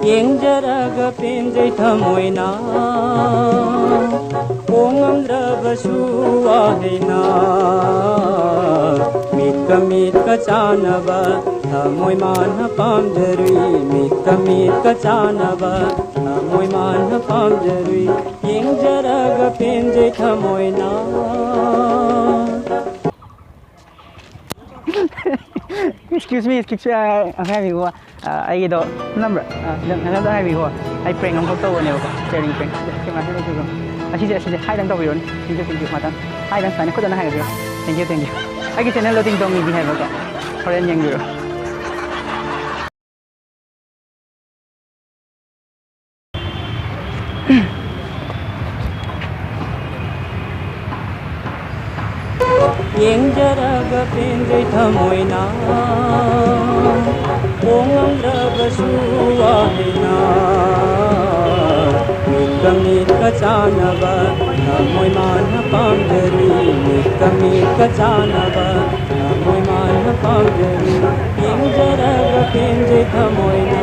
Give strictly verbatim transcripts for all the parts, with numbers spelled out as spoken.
ꯌꯦꯡꯖꯔꯒ ꯄꯦꯟꯖꯩ ꯊꯃꯣꯏꯅ, ꯄꯣꯡꯉꯝꯗ꯭ꯔꯕꯁꯨ ꯋꯥꯍꯩꯅ꯫ ꯃꯤꯠꯀ ꯃꯤꯠꯀ ꯆꯥꯟꯅꯕ ꯊꯃꯣꯏ ꯃꯥꯅ ꯄꯥꯝꯖꯔꯨꯏ, ꯃꯤꯠꯀ ꯃꯤꯠꯀ ꯆꯥꯟꯅꯕ ꯊꯃꯣꯏ ꯃꯥꯅ ꯄꯥꯝꯖꯔꯨꯏ꯫ ꯌꯦꯡꯖꯔꯒ ꯄꯦꯟꯖꯩ ꯊꯃꯣꯏꯅ꯫ Excuse me, excuse me, ꯑ, ꯉꯥꯏꯕꯤꯌꯨ꯫ ꯑ, ꯑꯩꯒꯤꯗꯣ ꯅꯝꯕ꯭ꯔꯥ? ꯑ, ꯁꯤꯗ ꯉꯥꯏꯍꯥꯛꯇ ꯉꯥꯏꯕꯤꯌꯨ꯫ ꯑꯩ prank ꯑꯃꯈꯛ ꯇꯧꯕꯅꯦꯕꯀꯣ, ꯆꯦꯔꯤꯡ prank꯫ ꯁꯤꯗ camera ꯁꯤꯗ ꯂꯩꯕꯤꯔꯣ꯫ ꯑꯁꯤꯁꯦ, ꯑꯁꯤꯁꯦ ꯍꯥꯏꯗꯪ ꯇꯧꯕꯤꯔꯣꯅꯦ꯫ Thank you, thank you, ꯃꯊꯪ ꯍꯥꯏꯗꯪ ꯁꯨꯃꯥꯏꯅ ꯈꯨꯠ ꯑꯅ ꯍꯥꯏꯕꯤꯔꯣ꯫ Thank you, thank you꯫ ꯑꯩꯒꯤ channelꯗꯣ ꯇꯤꯡꯇꯣꯡ ꯃꯤꯗꯤ ꯍꯥꯏꯕꯀꯣ, ꯍꯣꯔꯦꯟ ꯌꯦꯡꯕꯤꯔꯣ꯫ ꯌꯦꯡꯖꯔꯒ ꯄꯦꯟꯖꯩ ꯊꯃꯣꯏꯅ, ꯄꯣꯡꯉꯝꯗ꯭ꯔꯕꯁꯨ ꯋꯥꯍꯩꯅ꯫ ꯃꯤꯠꯀ ꯃꯤꯠꯀ ꯆꯥꯟꯅꯕ ꯊꯃꯣꯏ ꯃꯥꯅ ꯄꯥꯝꯖꯔꯤ, ꯃꯤꯠꯀ ꯃꯤꯠꯀ ꯆꯥꯟꯅꯕ ꯊꯃꯣꯏ ꯃꯥꯅ ꯄꯥꯝꯖꯔꯤ꯫ ꯌꯦꯡꯖꯔꯒ ꯄꯦꯟꯖꯩ ꯊꯃꯣꯏꯅ꯫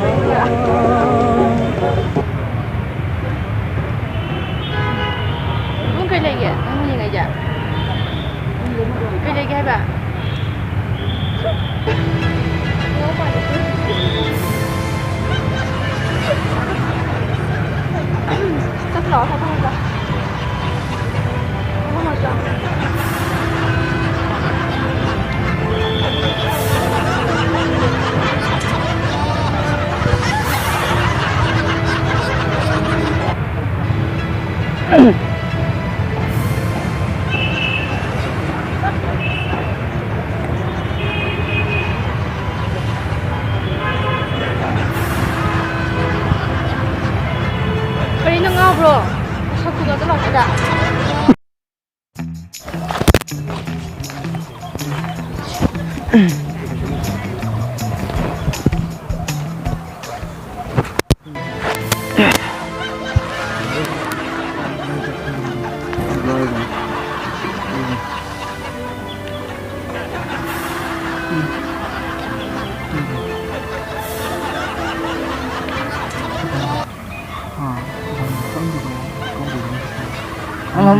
ꯏꯕꯨꯡ, ꯀꯩ ꯂꯩꯒꯦ? ꯅꯪ ꯌꯦꯡꯉꯛꯏꯁꯦ? ꯀꯩ ꯂꯩꯒꯦ ꯍꯥꯏꯕ? ꯆꯠꯂꯣ, ꯆꯠꯂꯣ, ꯆꯠꯂꯣ꯫ ꯀꯔꯤꯅꯣ ꯉꯥꯎꯕ꯭ꯔꯣ? ꯁꯛꯇꯨꯒ ꯑꯗꯨ ꯂꯥꯎꯕꯗ꯫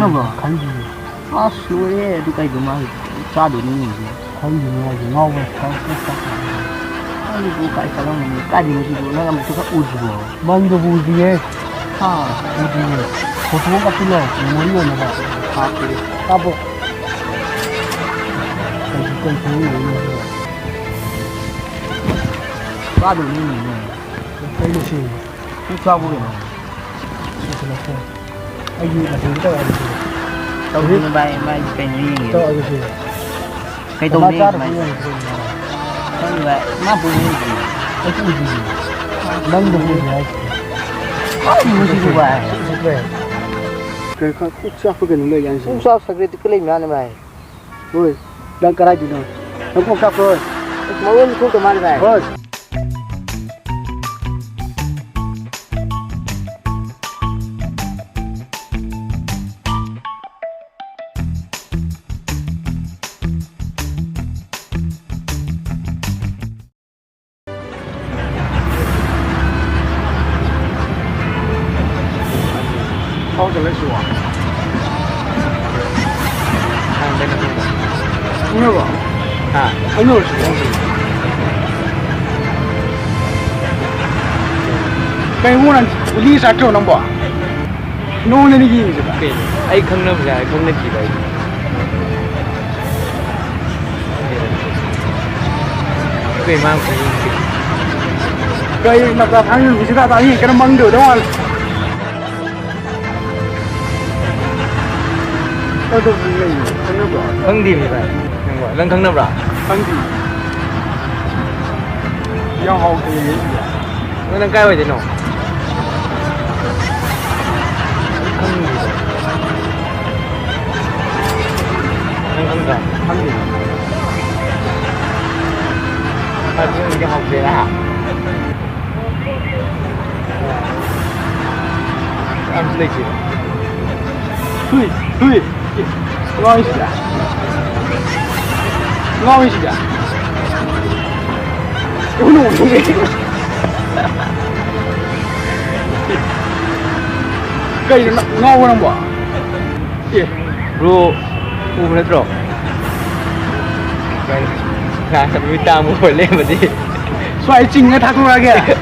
ꯈꯪꯉꯕꯣ? ꯈꯪꯗꯤꯌꯦ꯫ ꯑꯁ, ꯂꯣꯏꯔꯦ꯫ ꯑꯗꯨ ꯀꯩꯗꯧꯅꯣ ꯍꯥꯏꯁꯦ? ꯆꯥꯗꯣꯏꯅꯤ ꯍꯥꯏꯁꯦ꯫ ꯈꯪꯗꯦꯅꯦ ꯍꯥꯏꯁꯦ꯫ ꯉꯥꯎꯕ꯭ꯔꯥ? ꯈꯪꯗꯦ꯫ ꯅꯪꯒꯤꯕꯨ ꯀꯥꯏ ꯆꯠꯂꯝꯃꯅꯤ? ꯀꯥꯏꯗꯅꯣ ꯁꯤꯕꯨ? ꯅꯪ ꯑꯃꯨꯛꯇꯒ ꯎꯗ꯭ꯔꯤꯕꯣ? ꯃꯪꯗꯕꯨ ꯎꯗ꯭ꯔꯤꯌꯦ꯫ ꯍꯥ? ꯎꯗ꯭ꯔꯤꯌꯦ꯫ ꯐꯣꯇꯣ ꯑꯃ ꯀꯥꯞꯁꯤꯜꯂꯣ, ꯃꯦꯃꯣꯔꯤ ꯑꯣꯏꯅꯕ꯫ ꯀꯥꯞꯀꯦ꯫ ꯀꯥꯞꯄꯣ꯫ ꯀꯩꯁꯨ, ꯀꯩꯁꯨ ꯎꯔꯣꯏꯅꯦ ꯁꯤꯕꯣ꯫ ꯆꯥꯗꯣꯏꯅꯤ ꯍꯥꯏꯁꯦ꯫ ꯀꯩꯅꯣ ꯁꯤ? ꯆꯥꯛ ꯆꯥꯕ ꯀꯩꯅꯣ? ꯂꯣꯏꯁꯤꯜꯂꯛꯈ꯭ꯔꯦ꯫ ꯑꯩꯒꯤ ꯃꯁꯤꯡꯗꯤ ꯇꯧꯔꯛꯑꯒꯦ ꯁꯤꯗꯤ꯫ ꯇꯧꯗꯣꯏꯅꯦ ꯚꯥꯏ, ꯃꯥꯏꯁꯦ ꯀꯩꯅꯣ ꯌꯦꯡꯒꯦ꯫ ꯇꯧꯔꯛꯑꯒꯦ ꯁꯤꯗꯤ꯫ ꯀꯩ ꯇꯧꯅꯤ ꯃꯥ ꯆꯥꯗꯕ ꯃꯥꯏꯁꯦ? ꯌꯦꯡꯉꯒꯦ ꯁꯤꯗꯤ꯫ ꯈꯪꯗꯦ ꯚꯥꯏ, ꯃꯥ ꯄꯨꯡ ꯌꯦꯡꯗ꯭ꯔꯤ꯫ ꯑꯩꯁꯨ ꯎꯗ꯭ꯔꯤꯌꯦ꯫ ꯅꯪꯗꯕꯨ ꯎꯗ꯭ꯔꯤ ꯍꯥꯏꯁꯤꯗꯤ꯫ ꯀꯔꯤꯅꯣ ꯁꯤꯕꯨ ꯚꯥꯏ? ꯁꯤ ꯎꯁꯤꯠꯇ꯭ꯔꯦ꯫ ꯀꯩ ꯈ-, ꯀꯣꯛ ꯆꯥꯛꯄ ꯀꯩꯅꯣꯝ ꯂꯩ ꯍꯥꯏꯁꯤꯗꯤ꯫ ꯀꯣꯛ ꯆꯥꯛ ꯁꯒ꯭ꯔꯦꯠꯇꯤ ꯈꯔ ꯂꯩ ꯃꯥꯜꯂꯦ ꯚꯥꯏ꯫ ꯍꯣꯏ, ꯅꯪ ꯀꯗꯥꯏꯗꯩꯅꯣ? ꯅꯪ ꯀꯣꯛ ꯆꯥꯛꯄ꯭ꯔꯣ? ꯑꯁ, ꯃꯔꯣꯟ ꯊꯣꯛꯇ ꯃꯥꯜꯂꯦ ꯚꯥꯏ꯫ ꯍꯣꯏ꯫ ꯀꯥꯎꯗ ꯂꯩꯁꯨ ꯋꯥ꯫ ꯈꯪꯉꯕꯣ? ꯍꯥ? ꯑꯩ ꯌꯧꯔꯁꯤ꯫ ꯀꯩꯅꯣ ꯅꯪ ꯒꯨꯂꯤ ꯆꯥꯠꯇ꯭ꯔꯣ ꯅꯪꯕꯣ? ꯅꯉꯣꯟꯗꯅꯤ ꯌꯦꯡꯉꯤꯁꯦ꯫ ꯀꯩꯅꯣ? ꯑꯩ ꯈꯪꯅꯕꯁꯦ ꯍꯥꯏ ꯈꯪꯅꯈꯤꯕ ꯑꯩ꯫ ꯀꯩ ꯃꯥꯡ ꯈꯪꯅꯤꯡꯗꯦ꯫ ꯀꯩ ꯃꯇꯝ ꯈꯪꯗꯦ ꯅꯨꯃꯤꯠꯁꯤꯗ ꯇꯥꯅꯤ ꯀꯩꯅꯣ ꯃꯪꯗꯣꯏꯗꯧ ꯃꯥꯜꯂꯦ꯫ ꯑꯗꯨ ꯈꯪꯅꯩꯌꯦ꯫ ꯈꯪꯅꯕ꯭ꯔꯣ? ꯈꯪꯗꯦꯃꯤ ꯚꯥꯏ꯫ ꯅꯪꯕꯣ? ꯅꯪ ꯈꯪꯅꯕ꯭ꯔꯥ? ꯈꯪꯗꯦ꯫ ꯌꯥꯝ ꯍꯥꯎꯇꯦ꯫ ꯅꯪ, ꯅꯪ ꯀꯥꯏ ꯑꯣꯏꯗꯣꯏꯅꯣ? ꯈꯪꯗꯦ꯫ ꯅꯪ ꯈꯪꯗ꯭ꯔꯣ? ꯈꯪꯗꯦ꯫ ꯐꯥꯏꯚ ꯄꯣꯏꯟꯠ ꯍꯥꯎꯇꯦꯅ꯫ ꯌꯥꯝꯁꯨ ꯂꯩꯇꯦ꯫ ꯍꯨꯏ, ꯍꯨꯏ꯫ ꯉꯥꯎꯔꯤꯁꯤꯗ꯫ ꯉꯥꯎꯔꯤꯁꯤꯗ꯫ ꯀꯩꯅꯣ ꯅꯪ ꯉꯥꯎꯕ ꯅꯪꯕꯣ? ꯑꯦ, ꯕ꯭ꯔꯣ, ꯎꯕ ꯅꯠꯇ꯭ꯔꯣ? ꯉꯥ ꯆꯠꯄ ꯃꯤ ꯇꯥꯡꯕ ꯈꯣꯠ ꯂꯩꯔꯝꯃꯗꯤ꯫ ꯁ꯭ꯋꯥꯏ ꯆꯤꯡꯉ ꯊꯥꯗꯣꯔꯛꯑꯒꯦ꯫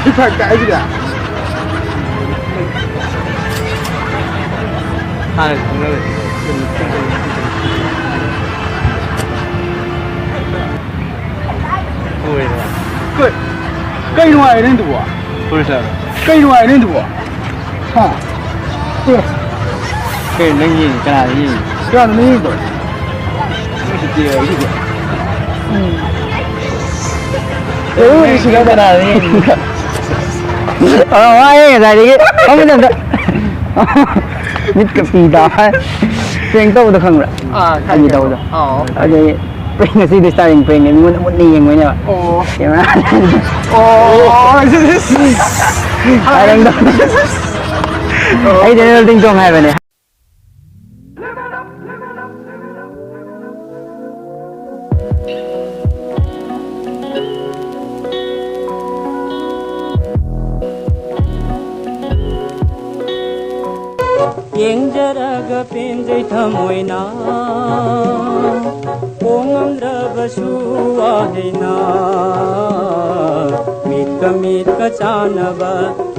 ꯁꯤ ꯐꯔꯛ ꯇꯥꯏꯁꯤꯗ꯫ ꯍꯥꯟꯅ ꯈꯪꯅꯕꯅꯤ꯫ ꯀꯣꯏꯔꯦ꯫ ꯀꯩ-, ꯀꯩ ꯅꯨꯡꯉꯥꯏꯔꯦ ꯅꯪꯗꯨꯕꯣ? ꯐꯨꯔꯤꯠ ꯂꯧꯔꯣ꯫ ꯀꯩ ꯅꯨꯡꯉꯥꯏꯔꯦ ꯅꯪꯗꯨꯕꯣ? ꯍꯥ? ꯑꯦ꯫ ꯀꯩꯅꯣ ꯅꯪ ꯌꯦꯡꯉꯤ? ꯀꯅꯥꯗ ꯌꯦꯡꯉꯤ? ꯀꯅꯥꯗꯅꯣ ꯌꯦꯡꯉꯤꯗꯣ? ꯅꯪ ꯁꯤ ꯄꯤꯔꯦ ꯑꯩꯒꯤꯗꯤ꯫ ꯎꯝ꯫ ꯑꯦ, ꯅꯪ ꯁꯤꯗ ꯀꯅꯥꯗ ꯌꯦꯡꯉꯤ? ꯑ, ꯋꯥꯏꯌꯦ ꯉꯁꯥꯏꯗꯒꯤ꯫ ꯐꯝꯃꯨꯅꯦ ꯑꯝꯇ꯫ ꯃꯤꯠꯀ ꯄꯤ ꯇꯥꯎ ꯍꯥꯏ꯫ Prank ꯇꯧꯕꯗꯣ ꯈꯪꯕ꯭ꯔꯥ? ꯑꯥ, ꯈꯪꯉꯦ, ꯑꯩꯒꯤ ꯈꯪꯉꯦ꯫ ꯇꯧꯕꯗꯣ꯫ ꯑꯥ, ꯑꯣ, ꯈꯪꯉꯦ꯫ ꯑꯗꯩ prank ꯉꯁꯤꯗꯤ starring prankꯅꯦ, ꯃꯤꯉꯣꯟꯗ ꯃꯨꯟꯅ ꯌꯦꯡꯕꯩꯅꯦꯕ꯫ ꯑꯣ꯫ Camera꯫ ꯑꯣ꯫ ꯍꯥꯏꯔꯝꯗꯣ꯫ ꯑꯩ Daniel ꯇꯤꯡꯖꯣꯡ ꯍꯥꯏꯕꯅꯦ꯫ ꯌꯦꯡꯖꯔꯒ ꯄꯦꯟꯖꯩ ꯊꯃꯣꯏꯅ, ꯐꯣꯡꯉꯝꯗ꯭ꯔꯕꯁꯨ ꯋꯥꯍꯩꯅ꯫ ꯃꯤꯠꯀ ꯃꯤꯠꯀ ꯆꯥꯟꯅꯕ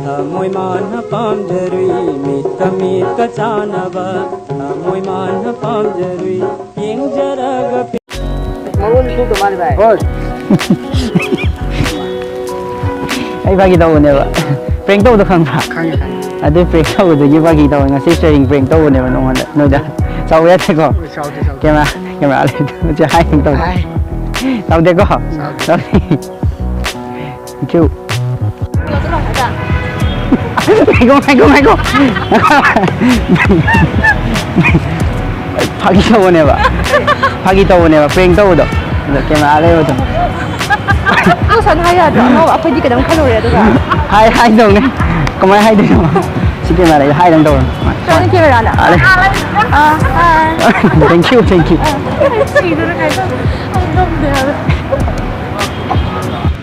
ꯊꯃꯣꯏ ꯃꯥꯅ ꯄꯥꯝꯖꯔꯨꯏ, ꯃꯤꯠꯀ ꯃꯤꯠꯀ ꯆꯥꯟꯅꯕ ꯊꯃꯣꯏ ꯃꯥꯅ ꯄꯥꯝꯖꯔꯨꯏ꯫ ꯌꯦꯡꯖꯔꯒ ꯃꯔꯣꯟ ꯊꯣꯛꯇ ꯃꯥꯜꯂꯦ ꯚꯥꯏ꯫ ꯍꯣꯏ꯫ ꯑꯩ ꯐꯥꯒꯤ ꯇꯧꯕꯅꯦꯕ꯫ Prank ꯇꯧꯕꯗꯣ ꯈꯪꯕ꯭ꯔꯥ? ꯈꯪꯉꯦ, ꯈꯪꯉꯦ꯫ ꯑꯗꯨ prank ꯇꯧꯕꯗꯨꯒꯤ ꯐꯥꯒꯤ ꯇꯧꯕꯅꯦ꯫ ꯉꯁꯤ starring prank ꯇꯧꯕꯅꯦꯕ ꯅꯉꯣꯟꯗ, ꯅꯣꯏꯗ꯫ ꯆꯥꯎꯕ ꯌꯥꯗꯦꯀꯣ? ꯍꯣꯏ, ꯆꯥꯎꯗꯦ, ꯆꯥꯎꯗꯦ꯫ Camera, camera ꯂꯩꯇꯕꯁꯦ ꯍꯥꯏ ꯇꯧ꯫ ꯍꯥꯏ꯫ ꯆꯥꯎꯗꯦꯀꯣ? ꯆꯥꯎꯗꯦ꯫ ꯆꯥꯎꯗꯦ꯫ Thank you꯫ ꯉꯥꯏꯈꯣ, ꯉꯥꯏꯈꯣ, ꯉꯥꯏꯈꯣ꯫ ꯐꯥꯒꯤ ꯇꯧꯕꯅꯦꯕ꯫ ꯐꯥꯒꯤ ꯇꯧꯕꯅꯦꯕ, prank ꯇꯧꯕꯗꯣ꯫ ꯑꯗꯣ camera ꯂꯩꯕꯗꯣ꯫ ꯑꯗꯨ ꯁꯠ ꯍꯥꯏ ꯌꯥꯗ꯭ꯔꯣ? ꯑꯉꯧꯕ ꯑꯩꯈꯣꯏꯗꯤ ꯀꯩꯅꯣꯝ ꯈꯜꯂꯨꯔꯦ ꯑꯗꯨꯒ꯫ ꯍꯥꯏ, ꯍꯥꯏꯗꯧꯅꯦ꯫ ꯀꯃꯥꯏꯅ ꯍꯥꯏꯗꯣꯏꯅꯣ? ꯁꯤ camera ꯂꯩ, ꯍꯥꯏꯗꯪ ꯇꯧꯔꯣ꯫ ꯁꯣꯝꯗ cameraꯅ꯫ ꯑꯥ, ꯂꯩ꯫ ꯑꯥ, ꯍꯥꯏ꯫ Thank you, thank you꯫ ꯁꯤꯗꯨꯅ ꯀꯩꯅꯣ? ꯑꯩ ꯉꯝꯗꯦ ꯍꯥꯏꯕ꯫